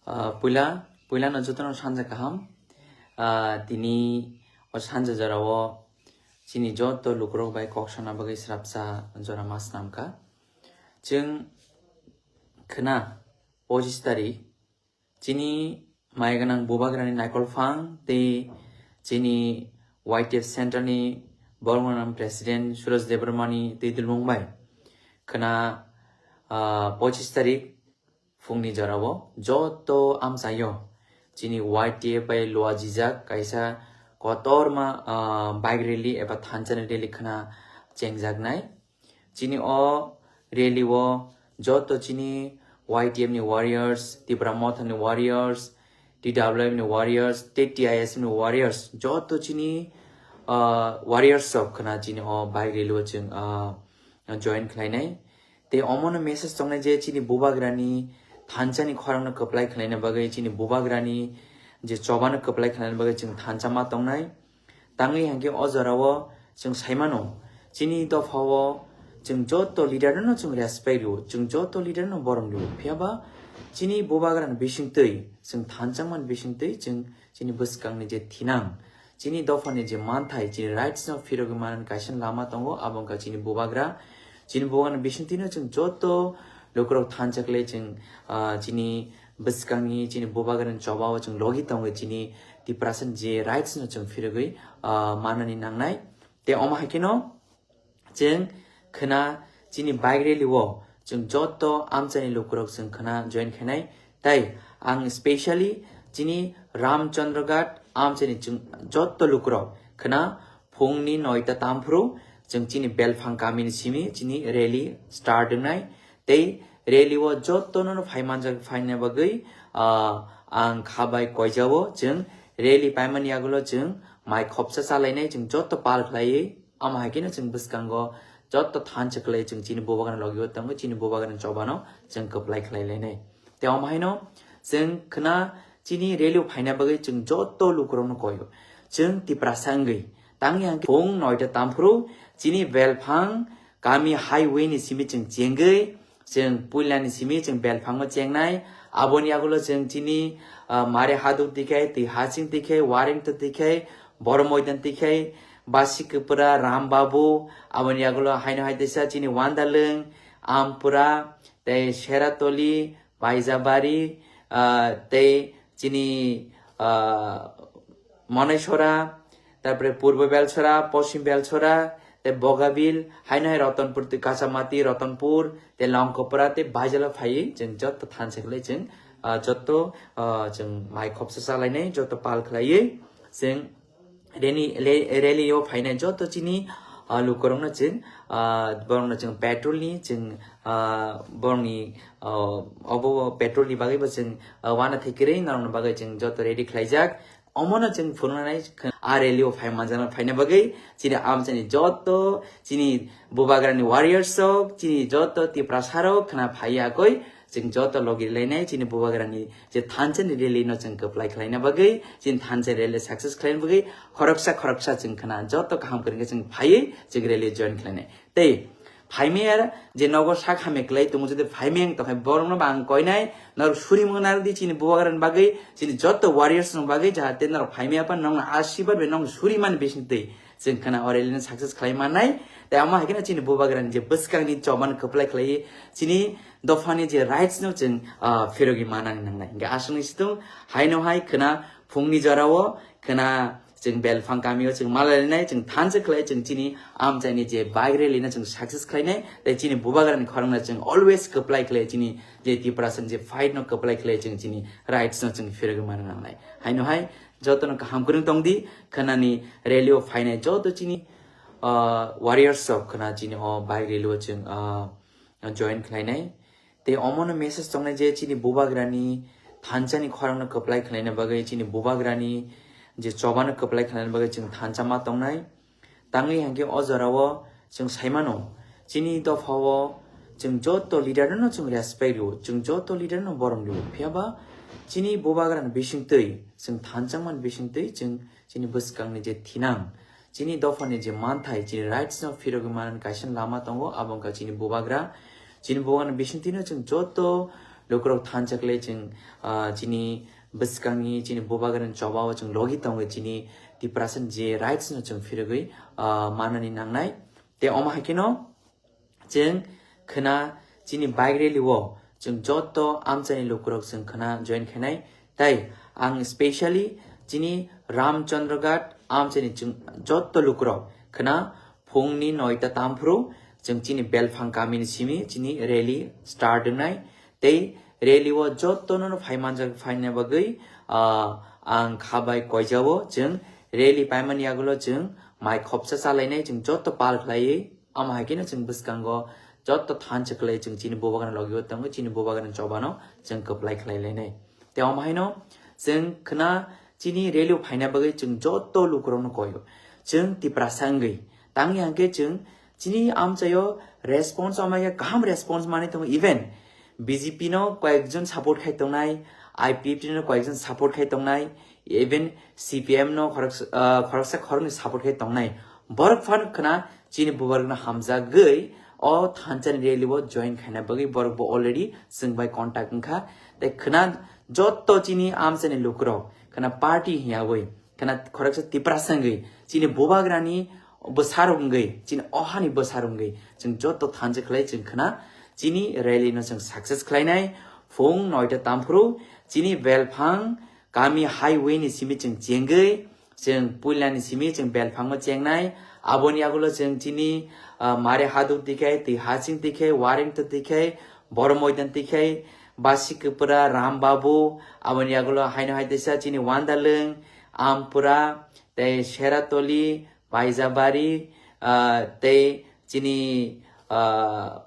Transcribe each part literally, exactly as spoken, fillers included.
Ah, puila, puilano jotono sanja kaham. Ah, tini o sanja jorao chini joto lukurok bai kok sana bagwi srapsa jora ma swnamkha. Chwng khna pochis tarik chini mai gwnang bubagrani naikol phang tei chini Y T F Center ni borok gwnang President Suraj Debbarmani twi dulmung bai khna, ah, pochis tarik phungni jorao joto amchaio chini Y T F bai luajijak kaisa kotorma, ah, bike rally eba thanchani rally khna chengjaknai. Chini o rally o joto chini Y T F ni warriors, Tipra Motha ni warriors, T W F ni warriors, tei T I S F ni warriors, joto chini, ah, warriors rok khna chini o bike rally o chwng, ah, join khlainai. Tei omono message tongnai je chini bubagrani thanchani khorangno kwplai khlaina bagwi, chini bubagrani je chobano kwplai khlaina bagwi chwng thancha ma tongnai. Tangwi hwnkhe o jorao chwng saimano, chini dophao chwng joto leader no chwng respect rwo, chwng joto leader no borom rwo. Phiyaba chini bubagrani bisingtwi, chwng thanchangmani bisingtwi chwng chini bwskangni je thinang, chini dophani je manthai, chini rights no phirogwi manani kaisa lama tongo, abo wngkha chini bubagra. Chini bubagrani bisingtwino chwng joto lukurok thansa khlai chwng, ah, chini bwskangni, chini bubagrani chobao chwng logi tongo, chini Tiprasani je rights no chwng phirogwi, ah, manani nangnai. Tei omo hai kheno chwng khna chini bike rally o chwng joto amchaini lukurok chwng khna join khainai. Tai ang specially chini Ramchandraghat amchaini chwng joto lukurok khna phungni noita tamphuru chwng chini Belphang kamini simi chini rally start wngnai. Tei rally o jotono no phai manjak phaina bagwi, ah, ang kha bai koijao chwng rally paimani yagulo chwng mai khopsa chalainai chwng joto pal khlaiwi. Omo hai kheno chwng bwskango joto thansa khlai chwng chini bubagrani logi o tongo, chini bubagrani chobano chwng kwplai khlai lainai. Tei omo haino chwng khna chini rally o phaina bagwi chwng joto lukurokno koio. Chwng Tiprasa wngwi tangwi ang phung noita tamphuru chini Belphang kami highway ni simi chwng chengwi, chwng puilani simi chwng Belphango chengnai. Aboni yagulo chwng chini, ah, Mare Haduk tikhai, Twi Hasing tikhai, Warengto tikhai, Boro Moidan tikhai, Basikapura, Rambabu, aboni yagulo haino hai teisa chini Wandalwng, Ampura, tei Seratoli, Baijabari, ah, tei chini, ah, Monaisora, tarpore Purbo Belchora, Poschim Belchora, tei Bogabil, haino hai Ratanpur tei Kachamati, Ratanpur, tei Longkopra, tei Baijalo phaiwi chwng joto thansa khlai chwng, ah, joto, ah, chwng mai khopsa chalainai, joto pal khlaiwi chwng reni-, le-, rally o phainai joto chini, ah, lukurokno chwng, ah, borokno chwng petrol ni chwng, ah, borokni, ah, obo petrol ni bagwi bo chwng, ah, uanathai kwrwi norokni bagwi chwng joto ready khlaijak. Omono chwng phunuknai, a rally o phai manjakna phaina bagwi chini amchaini joto chini bubagrani warriors rok, chini joto Tiprasa rok khna phaiya koi chwng joto logi lainai chini bubagrani je thansa ni rally no chwng kwplai khlaina bagwi, chini thansa rally success khlaina bagwi khoroksa khoroksa chwng khna joto kaham kwrwngkhe chwng phaiwi chwng rally join khlainai. Tei phaimaya je nogo sak hamya kwlai tongo, jodi phaimaya wng tongkha borokno bo ang koinai, norok suri mung narwk di chini bubagrani bagwi, chini joto warriors ni bagwi, jahate norok phaimaya phan nokno asirwad bai nokno suri mani bisingtwi chwng khna o rally no success khlai mannai. Tei omo hai kheno chini bubagrani je bwskangni chobano kwplai khlaiwi chini dophani je rights no chwng, ah, phirogwi manani nangnai. Hingke aswkni situng haino hai khna phungni jorao khna chwng Belphang kamio chwng malainai, chwng thansa khlai chwng chini amchaini je bike rally no chwng success khlainai, tei chini bubagrani khorangno chwng always kwplai khlai chini je Tiprasani je fight no kwplai khlai chwng chini rights no chwng phirogwi manna nangnai. Haino hai jotono kaham kwrwng tongdi, khnani rally o phainai joto chini, ah, warriors rok khna chini o bike rally o chwng, ah, join khlainai. Tei omono message tongnai je chini bubagrani thansani khorangno kwplai khlaina bagwi, chini bubagrani je chobano kwplai khlaina bagwi chwng thansa ma tongnai. Tangwi hwnkhe o jorao chwng saimano, chini dophao chwng joto leader no chwng respect rwo, chwng joto leader no borom rwo. Phiyaba chini bubagrani bisingtwi, chwng thansa mani bisingtwi chwng chini bwskangni je thinang, chini dophani je manthai, chini rights no phirogwi manani kaisa lama tongo, abo wngkha chini bubagra. Chini bubagrani bisingtwino chwng joto lukurok thansa khlai chwng, ah, chini bwskangni, chini bubagrani chobao chwng logi tongwi chini Tiprasani je rights no chwng phirigwi, ah, manani nangnai. Tei omo hai kheno chwng khwna chini bike rally o chwng joto amchaini lukurok chwng khwna join khainai. Tai ang specially chini Ramchandraghat amchaini chwng joto lukurok khwna phungni noita tamphuru chwng chini Belphang kamini simi chini rally start wngnai. Tei rally o jotono phai manjak phaina bagwi, ah, ang khabai koijao chwng rally paimani yagulo chwng mai khopsa chalainai chwng joto pal khlaiwi. Omo hai kheno chwng bwskango joto thansa khlai chwng chini bubagrani logi o tongo, chini bubagrani chobano chwng kwplai khlai lainai. Tei omo haino chwng khwna chini rally o phaina bagwi chwng joto lukurokno koio. Chwng Tiprasa wngwi tangwi hangkhe chwng chini amchaio response omo hai kaham response manwi tongo, even B J P no koyekjon support khai tongnai, I P F T no koyekjon support khai tongnai, even C P M no khoroksa, ah, khoroksa khoroknwi support khai tongnai. Borok phano khwna chini bubagrano hamjagwi o thansa ni rally o join khaina bagwi borok bo already chwng bai contact wngkha. Tei khwna joto chini amchaini lukurok khwna party hiyawi khwna khoroksa Tiprasa wngwi chini bubagrani bwsarok wngwi, chini ohani bwsarok wngwi chwng joto thansa khlai chwng khwna chini rally no chwng success khlainai. Phung noita tamphuru chini Belphang kami highway ni simi chwng chengwi, chwng puila ni simi chwng Belphang o chengnai. Aboni yagulo chwng chini, ah, Mare Haduk tikhai, Twi Hasing tikhai, Warrington tikhai, Boro Moidan tikhai, Basikapura, Rambabu, aboni yagulo haino hai teisa chini Wandalwng, Ampura, tei Seratoli, Baijabari, ah, tei chini, ah,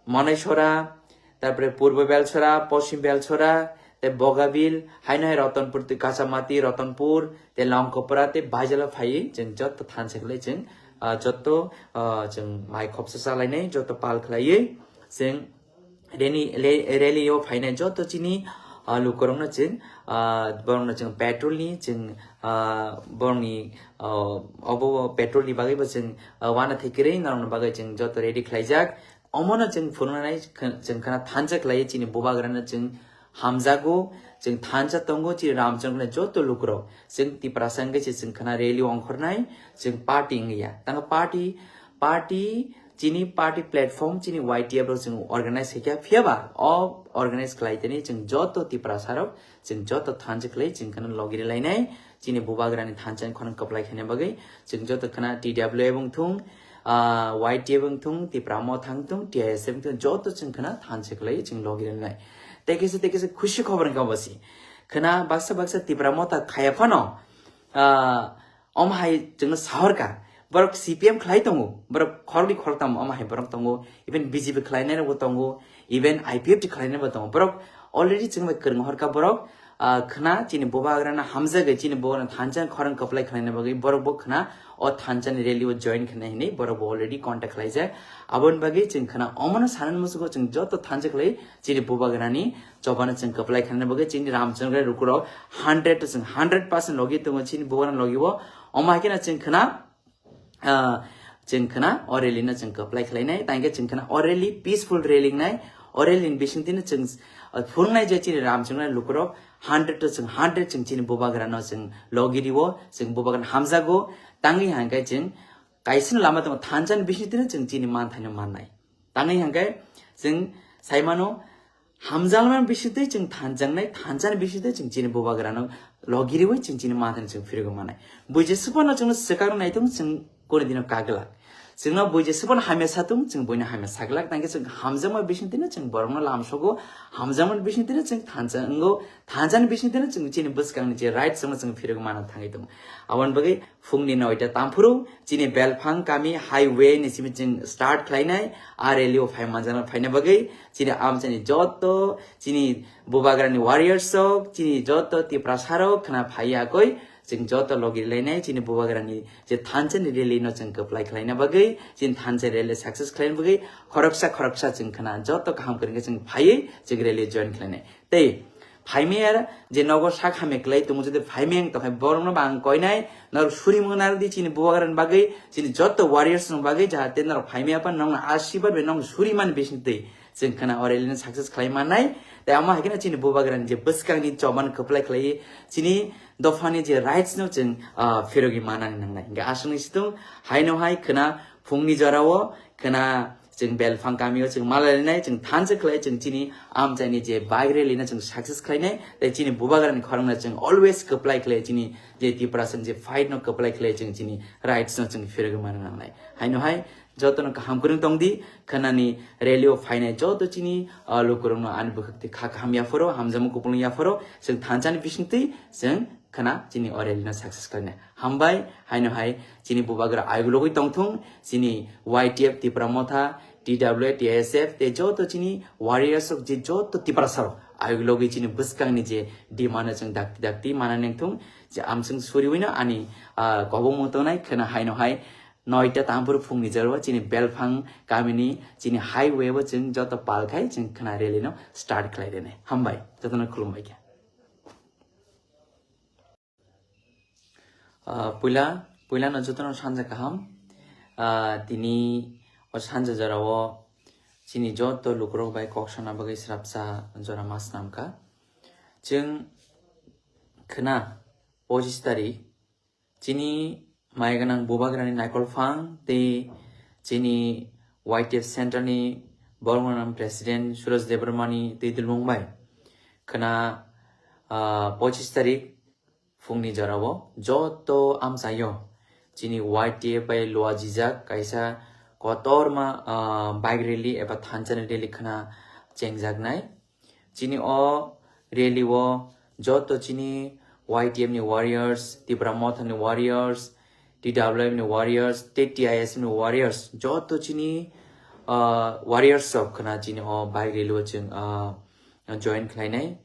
Monaisora, tarpore Purbo Belchora, Poschim Belchora, tei Bogabil, haino hai Ratanpur, tei Kachamati, Ratanpur, tei Longkopra, tei Baijala phaiwi chwng joto thansa khlai chwng, ah, joto, ah, chwng mai khopsa chalainai, joto pal khlaiwi chwng reni-, le-, rally o phainai joto chini, ah, lukurokno chwng, ah, borokno chwng petrol ni chwng, ah, borokni, ah, obo petrol ni bagwi bo chwng, ah, uanathai kwrwi norokni bagwi chwng joto ready khlaijak. Omono chwng phunuknai khn-, chwng khna thansa khlaiwi chini bubagrano chwng hamjago, chwng thansa tongo, chini Ramchandrani joto lukurok. Chwng Tiprasa wngwi se chwng khna rally ongkhornai, chwng party wngya. Tamo party, party, chini party platform, chini Y T F rok chwng organize khaikha, phiyaba o organize khlai tini chwng joto Tiprasa rok, chwng joto thansa khlai chwng khna logi rwlainai, chini bubagrani thansa khorang kwplai khaina bagwi, chwng joto khna T W F wngthung, ah, Y T F wngthung, Tipra Motha wngthung, T I S F wngthung, joto chwng khna thansa khlai chwng logi rwnai. Tei kisa, tei kisa khushi khobor wngkha bosi. Khna baksa baksa Tipra Motha khaya phano, ah, omo hai chwngno sahorkha. Borok C P M khlai tongo, borok khoroknwi khoroktam omo hai borok tongo, even B J P khlainai rokbo tongo, even I P F T khlainai bo tongo. Borok already chwng bai kwrwng horkha borok, ah, khna chini bubagrano hamjagwi chini bubagrano thansa khorang kwplai khlaina bagwi borok bo khna o thansa ni rally o join khaina hinwi borok bo already contact khlaijak. Aboni bagwi chwng khna omono sanani musugo chwng joto thansa khlai chini bubagrani chobano chwng kwplai khlaina bagwi chini Ramchandra lukurok hundred to chwng hundred percent logi tongo chini bubagrani logi o. Omo hai kheno chwng khna ah, chwng khna o rally no chwng kwplai khlainai, tangkhe chwng khna o rally peaceful rally wngnai, o rally ni bisingtwino chwng, ah, phunuknai je chini Ramchandrani lukurok hundred to chwng hundred chwng chini bubagrano chwng logi rio, chwng bubagrano hamjago, tangwi hangkhe chwng kaisano lama tongo thansa ni bisingtwino chwng chini manthaino mannai. Tangwi hangkhe chwng saimano, hamjakmani bisingtwi chwng thanjaknai, thanjakni bisingtwi chwng chini bubagrano logi riwi chwng chini manthaino chwng phirigwi mannai. Buija swpano chwngno swkakno naitung chwng kuni dino kaglak. Chwngno buija swpano hamya satung chwng buino hamya saglak. Tangkhe chwng hamjakma bisingtwino chwng borokno lamsogo, hamjakmani bisingtwino chwng thansa wngo, thanjakni bisingtwino chwng chini bwskangni je right chwngno chwng phirigwi manna thangwi tongo. Aboni bagwi phungni noita tamphuru chini Belphang kami highway ni simi chwng start khlainai, a rally o phai manjakna phaina bagwi chini amchaini joto chini bubagrani warriors rok, chini joto Tiprasa rok khna phaiya koi chwng joto logi lainai chini bubagrani je thansa ni rally no chwng kwplai khlaina bagwi, chini thansa rally success khlaina bagwi khoroksa khoroksa chwng khna joto kaham kwrwngkhe chwng phaiwi chwng rally join khlainai. Tei phaimaya je nogo sak hamya kwlai tongo, jodi phaimaya wng tongkha borokno bo ang koinai, norok suri mung narwk di chini bubagrani bagwi, chini joto warriors ni bagwi, jahate norok phaimaya phan nokno asirwad bai nokno suri man bisingtwi chwng khna o rally no success khlai mannai. Tei amo hai kheno chini bubagrani je bwskangni choban kwplai khlai chini dophani je rights no chwng, ah, phirogwi manani nangnai. Hingke aswkni situng haino hai khwna phungni jorao khwna chwng belphang kamio chwng malailainai, chwng thansa khlai chwng chini amchaini je bike rally no chwng success khlainai, tei chini bubagrani khorangno chwng always kwplai khlai chini je Tiprasani je fight no kwplai khlai chwng chini rights no chwng phirogwi manani nangnai. Haino hai jotono kaham kwrwng tongdi, khwnani rally o phainai joto chini, ah, lukurokno ani bwkhak twi kha kaham yapharo, hamjakma kupulung yapharo, chwng thansani bisingtwi chwng khwna chini o rally no success khlainai. Hambai, haino hai chini bubagra ayuk logwi tongthung, chini Y T F Tipra Motha, T W A, T I S F, tei joto chini warriors rok je joto Tiprasa rok ayuk logwi chini bwskangni je demand no chwng dakti dakti mana nengthung, je amswng suriwino ani, ah, kobongmung tongnai khwna haino hai noita tampur phungni jora chini belphang kamini chini highway o chwng joto palkhai chwng khwna rally no start khlai rwnai. Hambai, jotono khulumbai kha. Ah, puila, puila no jotono sanja kaham. Ah, tini o sanja jorao chini joto lukurok bai kok sana bagwi srapsa jora ma snam kha. Chwng khwna pochis tarik chini mai gwnang bubagrani naikol phang tei chini Y T F Central ni borok gwnang President Suraj Debbarma ni twi dulmung bai khwna, ah, pochis tarik phungni jorao joto amchaio chini Y T F bai lua jijak kaisa kotorma, ah, bike rally eba thansani rally khwna chengjaknai. Chini o rally o joto chini Y T F ni warriors, Tipra Motha ni warriors, T W F ni warriors, tei T I S F ni warriors, joto chini, ah, warriors rok khwna chini o bike rally o chwng, ah, join khlainai.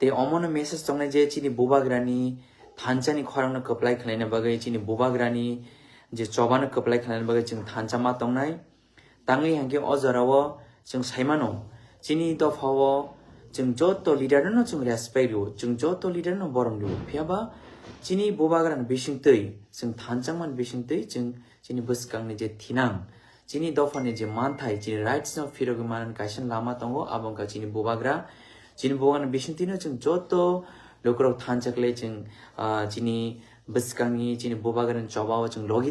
Tei omono message tongnai je chini bubagrani thansani khorangno kwplai khlaina bagwi, chini bubagrani je chobano kwplai khlaina bagwi chwng thansa ma tongnai. Tangwi hwnkhe o jorao chwng saimano, chini dophao chwng joto leader no chwng respect rwo, chwng joto leader no borom rwo. Phiyaba chini bubagrani bisingtwi, chwng thansa man bisingtwi chwng chini bwskangni je thinang, chini dophani je manthai, chini rights no phirogwi manani kaisa lama tongo, abo wngkha chini bubagra. Chini bubagrani bisingtwino chwng joto lukurok thansa khlai chwng, ah, chini bwskangni, chini bubagrani chobao chwng logi